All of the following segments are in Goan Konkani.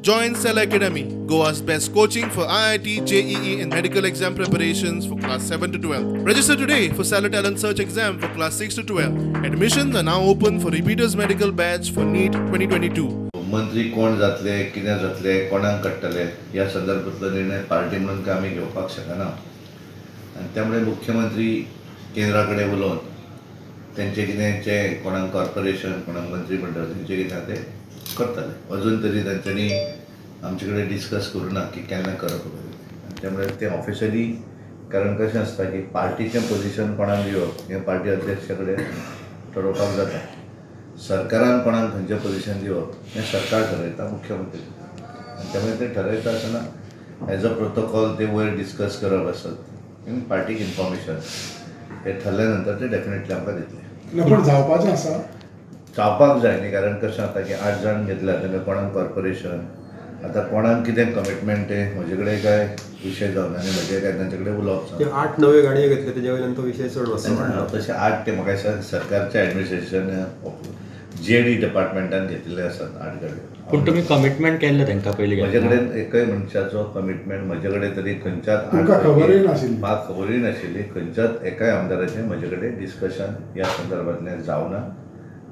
Join Cell Academy, Goa's best coaching for IIT, JEE and medical exam preparations for class 7 to 12. Register today for Cellar Talent Search exam for class 6 to 12. Admissions are now open for repeaters medical batch for NEET 2022. मंत्री कोण जातले, कितें जातले, कोणाक काडटले ह्या संदर्भातलो निर्णय पार्टी म्हणून काय आमी घेवपाक शकना आनी त्यामुळे मुख्यमंत्री केंद्रा कडेन उलोवन तेंचे कितें जे कोणाक कॉर्पोरेशन, कोणाक मंत्रीमंडळ तेंचे कितें ते करतले. अजून तरी तांच्यांनी आमचे कडेन डिस्कस करूं ना की केन्ना करप वगैरे, त्यामुळे ते ऑफिशियली, कारण कशें आसता की पार्टीचें पोजिशन कोणाक दिवप हें पार्टी अध्यक्षा कडेन ठरोवपाक जाता. सरकारान कोणाक खंयचें पोजिशन दिवप हें सरकार ठरयता, मुख्यमंत्री, आनी त्यामुळे ते ठरयता आसतना एज अ प्रोटोकॉल ते वयर डिस्कस करप आसत आनी पार्टीक इन्फॉर्मेशन हे ठरल्या नंतर ते डेफिनेटली आमकां दितले. पूण जावपाचें आसा, जावपाक जाय न्ही, कारण कशें जाता की 8 जाण घेतल्या जाल्यार कोणाक कॉर्पोरेशन, आतां कोणाक कितें कमिटमेंट तें म्हजे कडेन काय विशय जावना आनी म्हजें काय तांचे कडेन उलोवप जावना. 8 नव्यो गाडयो घेतल्यो तेजे वयल्यान तो विशय चड वचना. तशें 8 ते म्हाका दिसता सरकारच्या एडमिनिस्ट्रेशन जीएडी डिपार्टमेंटान घेतिल्ले आसात 8 गाडयो. पूण तुमी कमिटमेंट केल्लें तांकां पयलीं? म्हजे कडेन एकय मनशाचो कमिटमेंट म्हजे कडेन तरी खंयच्याच, खबरूय नाशिल्ली, म्हाका खबरूय नाशिल्ली, खंयच्याच एकाय आमदाराचें म्हजे कडेन डिस्कशन ह्या संदर्भांतल्यान जावना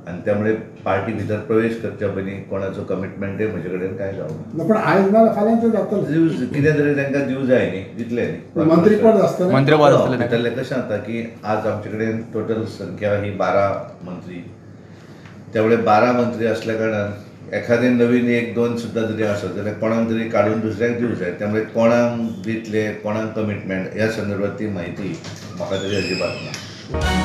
आनी त्यामुळे पार्टी भितर प्रवेश करच्या पयलीं कोणाचो कमिटमेंटय म्हजे कडेन कांय जावना. पूण आयज ना फाल्यां तें जातलें, कितें तरी तांकां दिवं जाय न्ही, दितले न्ही. मंत्रीपद आसतलें, मंत्रीपद आसतलें भितरलें. कशें जाता की आज आमचे कडेन टोटल संख्या ही 12 मंत्री, त्यामुळे 12 मंत्री असल्या कारणान एखादें नवीन 1-2 सुद्दां जरी आसत जाल्यार कोणाक तरी काडून दुसऱ्याक दिवं जाय. त्यामुळे कोणाक दितले, कोणाक कमिटमेंट ह्या संदर्भात ती म्हायती म्हाका तरी अजिबात ना.